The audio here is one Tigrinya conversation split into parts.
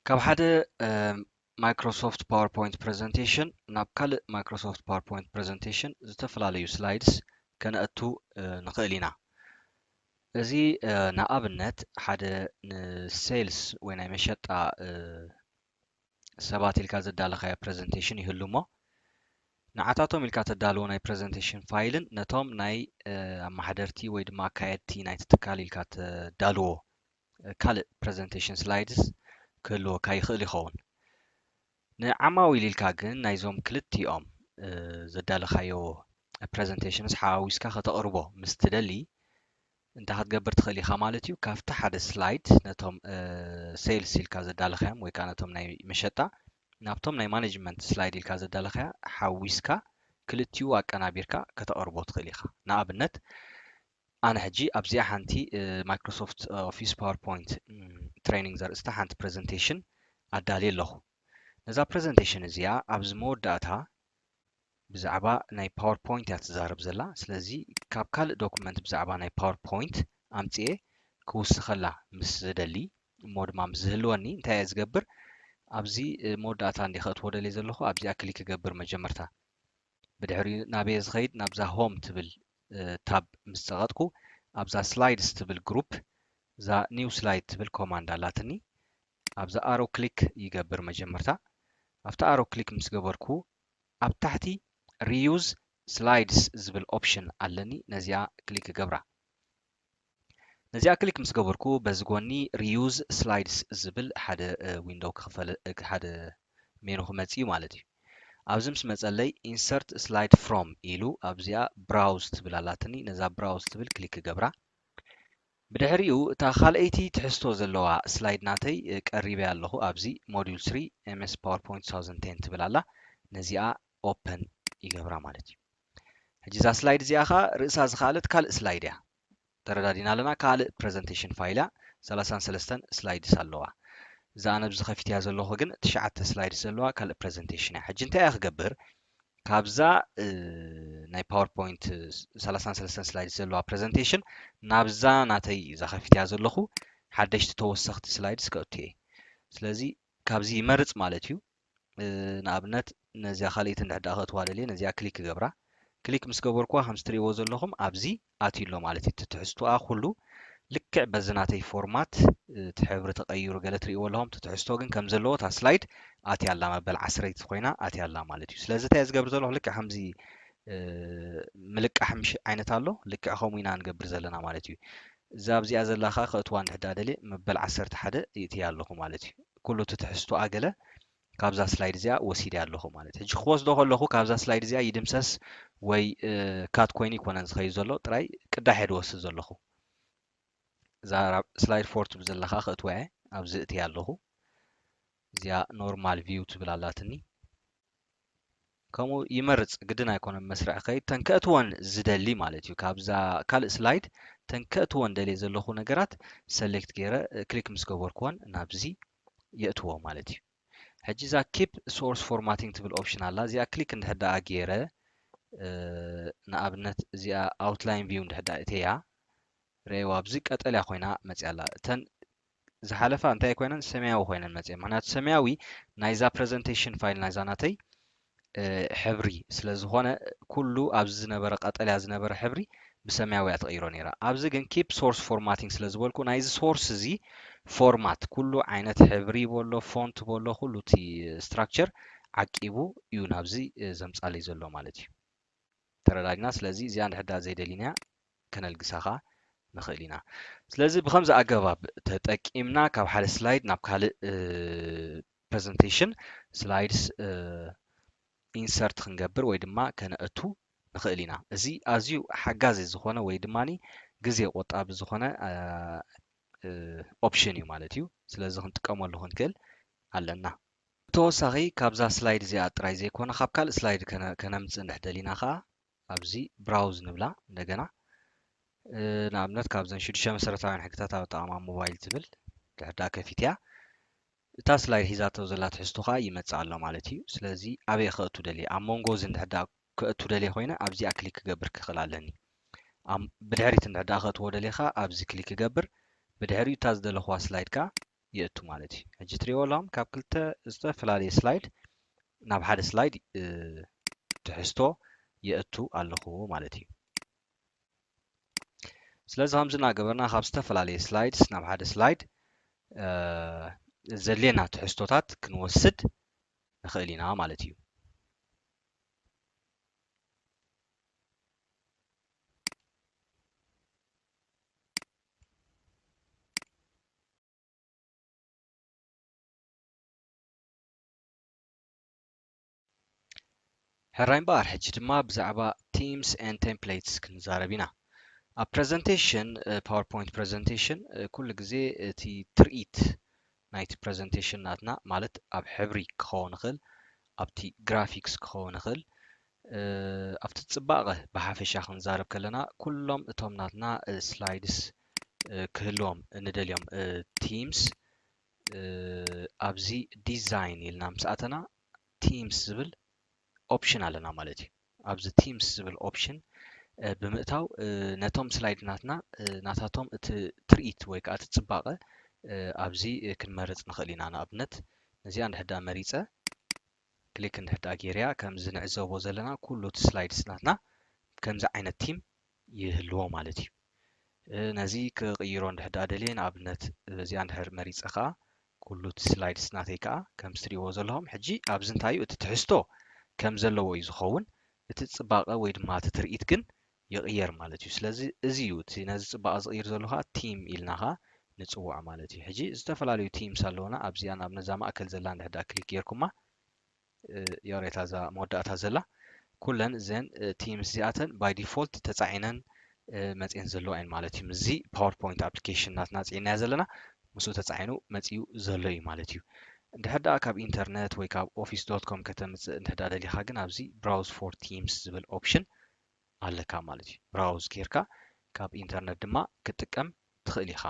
ካብ ሓደ Microsoft PowerPoint presentation ናብ ካልእ Microsoft PowerPoint presentation ዝተፈላለዩ slides ከነእቱ ንኽእል ኢና። እዚ ንኣብነት ሓደ ንsales ወይ ናይ መሸጣ ሰባት ኢልካ ዘዳለኻዮ presentation ይህሉ እሞ፣ ንዓታቶም ኢልካ ተዳልዎ ናይ presentation file ን ነቶም ናይ ኣመሓደርቲ ወይ ድማ ኣካየድቲ ናይቲ ትካል ኢልካ ተዳልዎ ካልእ presentation slides ክህልወካ ይኽእል ይኸውን። ንዓማዊል ኢልካ ግን ናይዞም ክልቲኦም ዘዳለኻዮ presentations ሓዋዊስካ ከተቕርቦ ምስ ትደሊ፣ እንታይ ክትገብር ትኽእል ኢኻ ማለት እዩ? ካብቲ ሓደ slide ነቶም sales ኢልካ ዘዳለኻዮም ወይ ከዓ ነቶም ናይ መሸጣ ናብቶም ናይ management slide ኢልካ ዘዳለኻያ ሓዊስካ ክልቲኡ ኣቀናቢርካ ከተቕርቦ ትኽእል ኢኻ። ንኣብነት ኣነ ሕጂ ኣብዚኣ ሓንቲ Microsoft Office PowerPoint training ዘርእስታ ሓንቲ presentation ኣዳልየ ኣለኹ። ነዛ presentation እዚኣ ኣብዚ መወዳእታ ብዛዕባ ናይ PowerPoint እያ ትዛረብ ዘላ። ስለዚ ካብ ካልእ document ብዛዕባ ናይ PowerPoint ኣምፅኤ ክውስኸላ ምስ ዝደሊ እሞ ድማ ምስ ዝህልወኒ እንታይ እየ ዝገብር? ኣብዚ መወዳእታ እንዲ ከእትዎ ደልየ ዘለኹ ኣብዚኣ ክሊክ እገብር መጀመርታ። ብድሕሪኡ ናበየ ዝኸይድ? ናብዛ home ትብል tab ምስ ፀቐጥኩ ኣብዛ slides ትብል group እዛ new slide ትብል command ኣላትኒ። ኣብዛ arrow click ይገብር መጀመርታ። ኣብቲ arrow click ምስ ገበርኩ ኣብ ታሕቲ reuse slides ዝብል option ኣለኒ። ነዚኣ click እገብራ። ነዚኣ click ምስ ገበርኩ በዚ ጎኒ reuse slides ዝብል ሓደ window ክኽፈል ሓደ menu ክመጽእ እዩ ማለት እዩ። ኣብዚ ምስ መጸለይ insert slide from ኢሉ ኣብዚኣ browse ትብል ኣላትኒ። ነዛ browse ትብል click እገብራ። ብድሕሪኡ እታ ካልኣይቲ ትሕዝቶ ዘለዋ slide ናተይ ቀሪበያ ኣለኹ። ኣብዚ module three MS PowerPoint two thousand ten ትብል ኣላ። ነዚኣ open ይገብራ ማለት እዩ። ሕጂ እዛ slide እዚኣ ኸዓ ርእሳ ዝኸኣለት ካልእ slide እያ። ተረዳዲና ኣለና። ካልእ presentation file እያ። ሰላሳን ሰለስተን slides ኣለዋ። እዛ ኣነ ኣብዚ ከፊትያ ዘለኹ ግን ትሽዓተ slides ዘለዋ ካልእ presentation እያ። ሕጂ እንታይ እያ ክገብር? ካብዛ ናይ PowerPoint ሰላሳን ሰለስተን slides ዘለዋ presentation ናብዛ ናተይ እዛ ከፊትያ ዘለኹ ሓደሽቲ ተወሰኽቲ slides ከእቱ እየ። ስለዚ ካብዚ ይመርፅ ማለት እዩ። ንኣብነት ነዚኣ ካልኣይቲ እንድሕር ደኣ ከእትዋ ደልየ ነዚኣ click እገብራ። Click ምስ ገበርኩዋ ከምዚ ትሪእዎ ዘለኹም ኣብዚ ኣትዩ ኣሎ ማለት እዩ። እቲ ትሕዝቶኣ ኩሉ ልክዕ በዚ ናተይ format እቲ ሕብሪ ተቐይሩ ገለ ትሪእዎ ኣለኹም። እቲ ትሕዝቶ ግን ከም ዘለዎ እታ slide ኣትያ ኣላ፣ መበል ዓሰርተ ኮይና ኣትያ ኣላ ማለት እዩ። ስለዚ እንታይ እየ ዝገብር ዘለኹ? ልክዕ ከምዚ ምልቃሕ ምሽ ዓይነት ኣሎ፣ ልክዕ ከምኡ ኢና ንገብር ዘለና ማለት እዩ። እዛ ኣብዚኣ ዘላ ከዓ ከእትዋ እንድሕር ደኣ ደልየ መበል ዓሰርተ ሓደ የእትያ ኣለኹ ማለት እዩ። ኩሉ እቲ ትሕዝቶኣ ገለ ካብዛ slide እዚኣ ወሲደ ኣለኹ ማለት እዩ። ሕጂ ክወስዶ ከለኹ ካብዛ slide እዚኣ ይድምሰስ ወይ cut ኮይኑ ይኮነን ዝኸይድ ዘሎ፣ ጥራይ ቅዳሕ እየ ዝወስድ ዘለኹ። እዛ slide four ትብል ዘላ ከዓ ከእትዋ እየ፣ ኣብዚ እትያ ኣለኹ። እዚኣ normal view ትብል ኣላትኒ። ከምኡ ይመርፅ፣ ግድን ኣይኮነን መስርዕ ከይድ፣ ተን ከእትወን ዝደሊ ማለት እዩ። ካብዛ ካልእ slide ተን ከእትወን ደልየ ዘለኹ ነገራት select ገይረ click ምስ ገበርኩወን ናብዚ የእትዎ ማለት እዩ። ሕጂ እዛ keep source formatting ትብል option ኣላ። እዚኣ click እንድሕር ደኣ ገይረ ንኣብነት እዚኣ outline view እንድሕር ደኣ እተያ ረእይዋ ኣብዚ ቀጠልያ ኮይና መፅያ ኣላ። እተን ዝሓለፋ እንታይ ኮይነን? ሰማያዊ ኮይነን መፅየን። ምክንያቱ ሰማያዊ ናይዛ presentation file ናይዛ ናተይ ሕብሪ ስለ ዝኾነ ኩሉ ኣብዚ ዝነበረ ቀጠልያ ዝነበረ ሕብሪ ብሰማያዊ እያ ትቕይሮ ነይራ። ኣብዚ ግን keep source formatting ስለ ዝበልኩ ናይዚ source እዚ format ኩሉ ዓይነት ሕብሪ በሎ font በሎ ኩሉ እቲ structure ዓቂቡ እዩ ናብዚ ዘምፃለይ ዘሎ ማለት እዩ። ተረዳዲና። ስለዚ እዚኣ እንድሕር ደኣ ዘይደሊናያ ከነልግሳ ኸዓ ንኽእል ኢና። ስለዚ ብኸምዚ ኣገባብ ተጠቂምና ካብ ሓደ slide ናብ ካልእ presentation slides insert ክንገብር ወይ ድማ ከነእቱ ንኽእል ኢና። እዚ ኣዝዩ ሓጋዚ ዝኾነ ወይ ድማ ግዜ ቆጣቢ ዝኾነ option እዩ ማለት እዩ። ስለዚ ክንጥቀመሉ ክንክእል ኣለና። ብተወሳኺ ካብዛ slide እዚኣ ጥራይ ዘይኮነ ካብ ካልእ slide ከነምፅእ እንድሕር ደሊና ከዓ ኣብዚ browse ንብላ እንደገና። ንኣብነት ካብዘን ሽዱሽተ መሰረታውያን ሕግታት ኣብ ኣጠቓቕማ ሞባይል ትብል እንድሕር ደኣ ከፊትያ እታ slide ሒዛቶ ዘላ ትሕዝቶ ከዓ ይመፅእ ኣሎ ማለት እዩ። ስለዚ ኣበይ ከእቱ ደልየ? ኣብ መንጎ እዚ እንድሕር ደኣ ከእቱ ደልየ ኮይነ ኣብዚኣ click ክገብር ክኽእል ኣለኒ። ብድሕሪት እንድሕር ደኣ ከእትዎ ደልየ ከዓ ኣብዚ click ክገብር። ብድሕሪኡ እታ ዝደለኽዋ slide ከዓ የእቱ ማለት እዩ። ሕጂ ትሪእዎ ኣለኹም ካብ ክልተ ዝተፈላለየ ስላይድ ናብ ሓደ ስላይድ ትሕዝቶ የእቱ ኣለኹ ማለት እዩ። ስለዚ ከምዚ እናገበርና ካብ ዝተፈላለየ ስላይድስ ናብ ሓደ ስላይድ ዘድልየና ትሕዝቶታት ክንወስድ ንኽእል ኢና ማለት እዩ። ሕራይ እምበኣር ሕጂ ድማ ብዛዕባ ቲምስ and ቴምፕሌትስ ክንዛረብ ኢና። ኣብ ፕረዘንቴሽን ፓወርፖይንት ፕረዘንቴሽን ኩሉ ግዜ እቲ ትርኢት ናይቲ ፕረዘንቴሽን ናትና ማለት ኣብ ሕብሪ ክኸውን ይኽእል፣ ኣብቲ ግራፊክስ ክኸውን ይኽእል፣ ኣብቲ ፅባቐ ብሓፈሻ ክንዛረብ ከለና ኩሎም እቶም ናትና ስላይድስ ክህልዎም እንደልዮም ቲምስ ኣብዚ ዲዛይን ኢልና ምስ ኣተና ቲምስ ዝብል ኦፕሽን ኣለና ማለት እዩ። ኣብዚ ቲምስ ዝብል ኦፕሽን ብምእታው ነቶም ስላይድ ናትና ናታቶም እቲ ትርኢት ወይ ከዓ እቲ ፅባቐ ኣብዚ ክንመርፅ ንኽእል ኢና። ንኣብነት ነዚኣ እንድሕዳ መሪፀ ክሊክ እንድሕዳ ጌርያ ከምዚ ንዕዘቦ ዘለና ኩሉ እቲ ስላይድስ ናትና ከምዚ ዓይነት ቲም ይህልዎ ማለት እዩ። ነዚ ክቕይሮ እንድሕዳ ደልየ ንኣብነት እዚኣ እንድሕር መሪፀ ከዓ ኩሉ እቲ ስላይድስ ናተይ ከዓ ከምዚ ትሪእዎ ዘለኹም ሕጂ ኣብዚ እንታይ እዩ እቲ ትሕዝቶ ከም ዘለዎ እዩ ዝኸውን። እቲ ፅባቐ ወይ ድማ እቲ ትርኢት ግን ይቕየር ማለት እዩ። ስለዚ እዚ እዩ እቲ ነዚ ፅባቐ ዝቕይር ዘሎ ከዓ ቲም ኢልና ከዓ ንፅውዖ ማለት እዩ። ሕጂ ዝተፈላለዩ ቲምስ ኣለውና። ኣብዚኣ ንኣብነት እዛ ማእከል ዘላ እንድሕዳ ክሊክ ጌርኩማ ይቕሬታ እዛ መወዳእታ ዘላ ኩለን እዘን ቲምስ እዚኣተን ባይ ዲፎልት ተፃዒነን መፅየን ዘለዋ እየን ማለት እዩ። ምስዚ ፓወርፖይንት ኣፕሊኬሽን ናትና ፅዒናዮ ዘለና ምስኡ ተፃዒኑ መፅዩ ዘሎ እዩ ማለት እዩ። እንድሕር ደኣ ካብ ኢንተርነት ወይ ካብ ኦፊስ ዶት ኮም ከተምፅእ እንድሕር ደኣ ደሊኻ ግን ኣብዚ ብራውዝ ፎር ቲምስ ዝብል ኦፕሽን ኣለካ ማለት እዩ። ብራውዝ ጌርካ ካብ ኢንተርነት ድማ ክትጥቀም ትኽእል ኢኻ።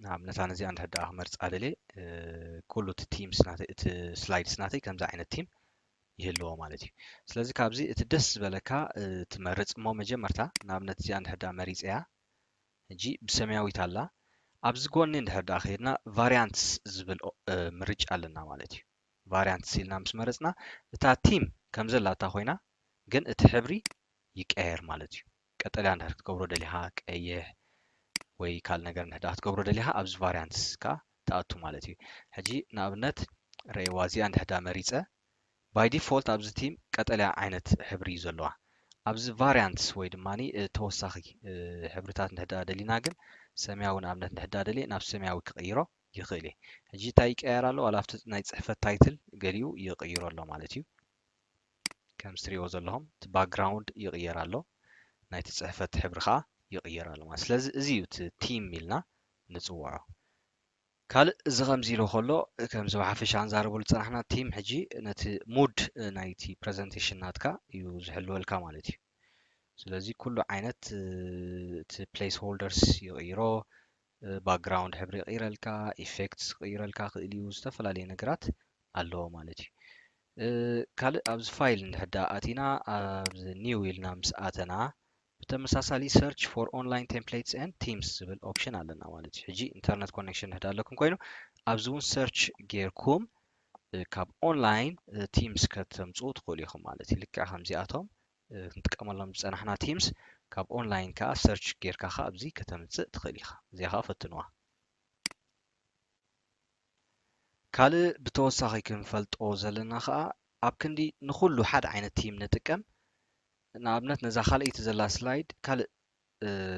ንኣብነት ኣነ እዚኣ እንድሕር ደኣ ክመርፃ ደልየ ኩሉ እቲ ቲምስ ናተይ እቲ ስላይድስ ናተይ ከምዚ ዓይነት ቲም ይህልዎ ማለት እዩ። ስለዚ ካብዚ እቲ ደስ ዝበለካ ትመርፅ እሞ መጀመርታ ንኣብነት እዚኣ እንድሕር ደኣ መሪፀያ ሕጂ ብሰማያዊት ኣላ ኣብዚ ጎኒ እንድሕር ደኣ ከይድና ቫሪያንትስ ዝብል ምርጫ ኣለና ማለት እዩ። ቫሪያንትስ ኢልና ምስ መረፅና እታ ቲም ከም ዘላታ ኮይና ግን እቲ ሕብሪ ይቀየር ማለት እዩ። ቀጠልያ እንድሕር ክትገብሮ ደሊኻ ቀይሕ ወይ ካልእ ነገር እንድሕር ክትገብሮ ደሊኻ ኣብዚ ቫሪያንትስ ከዓ ትኣቱ ማለት እዩ። ሕጂ ንኣብነት ረእይዋ እዚኣ እንድሕር መሪፀ ባይ ዲፎልት ኣብዚ ቲም ቀጠልያ ዓይነት ሕብሪ እዩ ዘለዋ። ኣብዚ ቫሪያንትስ ወይ ድማ ተወሳኺ ሕብርታት እንድሕር ደሊና ግን ሰማያዊ ንኣብነት እንድሕር ደልየ ናብ ሰማያዊ ክቕይሮ ይኽእል እየ። ሕጂ እንታይ ይቀየር ኣሎ? ዋላ ኣብቲ ናይ ፅሕፈት ታይትል ገሊኡ ይቕይሮ ኣሎ ማለት እዩ። ከም ትሪእዎ ዘለኹም እቲ ባክግራውንድ ይቕየር ኣሎ። ናይቲ ፅሕፈት ሕብሪ ከዓ ይቕየር ኣሎ ማለት። ስለዚ እዚ እዩ እቲ ቲም ኢልና ንፅውዖ። ካልእ እዚ ከምዚ ኢሉ ከሎ ከምዚ ብሓፈሻ ክንዛረበሉ ዝፀናሕና ቲም ሕጂ ነቲ ሙድ ናይቲ ፕረዘንቴሽን ናትካ እዩ ዝሕልወልካ ማለት እዩ። ስለዚ ኩሉ ዓይነት እቲ ፕሌስ ሆልደርስ ይቕይሮ፣ ባክግራውንድ ሕብሪ ይቕይረልካ፣ ኢፌክትስ ክቕይረልካ ክእል እዩ፣ ዝተፈላለዩ ነገራት ኣለዎ ማለት እዩ። ካልእ ኣብዚ ፋይል እንድሕር ደኣ ኣቲና ኣብዚ ኒው ኢልና ምስ ኣተና ብተመሳሳሊ search for online templates and themes ዝብል ኦፕሽን ኣለና ማለት እዩ። ሕጂ ኢንተርነት ኮኔክሽን እንድሕር ኣለኩም ኮይኑ ኣብዚ እውን ሰርች ጌርኩም ካብ ኦንላይን ቲምስ ከተምፅኡ ትኽእሉ ኢኹም ማለት እዩ። ልክዕ ከምዚኣቶም ክንጥቀመሎም ዝፀናሕና ቲምስ ካብ ኦንላይን ከዓ ሰርች ጌርካ ከዓ ኣብዚ ከተምፅእ ትኽእል ኢኻ። እዚኣ ከዓ ፈትንዋ። ካልእ ብተወሳኺ ክንፈልጦ ዘለና ከዓ ኣብ ክንዲ ንኹሉ ሓደ ዓይነት ቲም ንጥቀም፣ ንኣብነት ነዛ ካልኣይቲ ዘላ ስላይድ ካልእ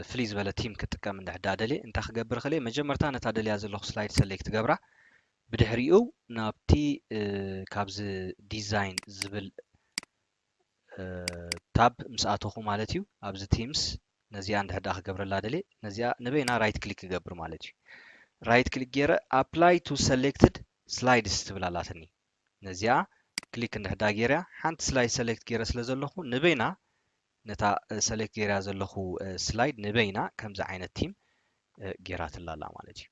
ፍልይ ዝበለ ቲም ክጥቀም እንድሕር ደኣ ደልየ እንታይ ክገብር እኽእል እየ? መጀመርታ ነታ ደልያ ዘለኹ ስላይድ ሰሌክት ገብራ። ብድሕሪኡ ናብቲ ካብዚ ዲዛይን ዝብል ታብ ምስ ኣተኹ ማለት እዩ። ኣብዚ ቲምስ ነዚኣ እንድሕር ደኣ ክገብረላ ደልየ ነዚኣ ንበይና ራይት ክሊክ ክገብር ማለት እዩ። ራይት ክሊክ ገይረ apply to selected slides ትብል ኣላትኒ። ነዚኣ ክሊክ እንድሕር ደኣ ገይረ ሓንቲ ስላይድ ሰሌክት ገይረ ስለ ዘለኹ ንበይና ነታ ሰሌክት ገይራ ዘለኹ ስላይድ ንበይና ከምዚ ዓይነት ቲም ገይራትላ ኣላ ማለት እዩ።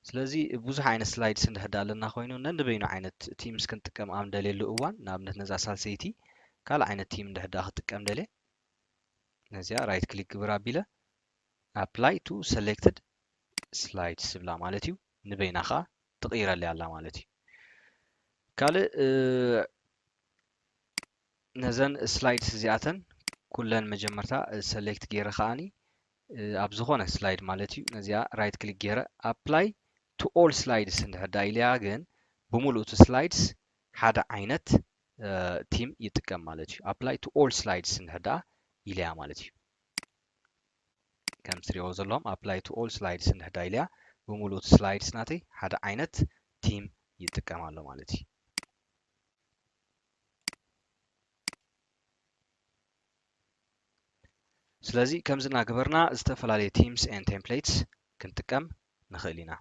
ስለዚ ብዙሕ ዓይነት ስላይድስ እንድሕር ደኣ ኣለና ኮይኑ ነንበይኑ ዓይነት ቲምስ ክንጥቀም ኣብ ንደልየሉ እዋን ንኣብነት ነዛ ሳልሰይቲ ካልእ ዓይነት ቲም እንድሕር ደኣ ክጥቀም ደልየ ነዚኣ ራይት ክሊክ ግብር ኣቢለ apply to selected slides ዝብላ ማለት እዩ። ንበይና ከዓ ትቕይረለይ ኣላ ማለት እዩ። ካልእ ነዘን slides እዚኣተን ኩለን መጀመርታ select ገይረ ከዓኒ ኣብ ዝኾነ slide ማለት እዩ ነዚኣ right click ገይረ apply to all slides እንድሕር ዳ ኢለያ ግን ብምሉእ እቲ slides ሓደ ዓይነት theme ይጥቀም ማለት እዩ። Apply to all slides እንድሕር ዳ ኢለያ ማለት እዩ። ከም ትሪእዎ ዘለኹም apply to all slides እንድሕር ዳ ኢለያ ብምሉእ እቲ slides ናተይ ሓደ ዓይነት theme ይጥቀም ኣሎ ማለት እዩ። ስለዚ ከምዚ እናገበርና ዝተፈላለዩ themes and templates ክንጥቀም ንኽእል ኢና።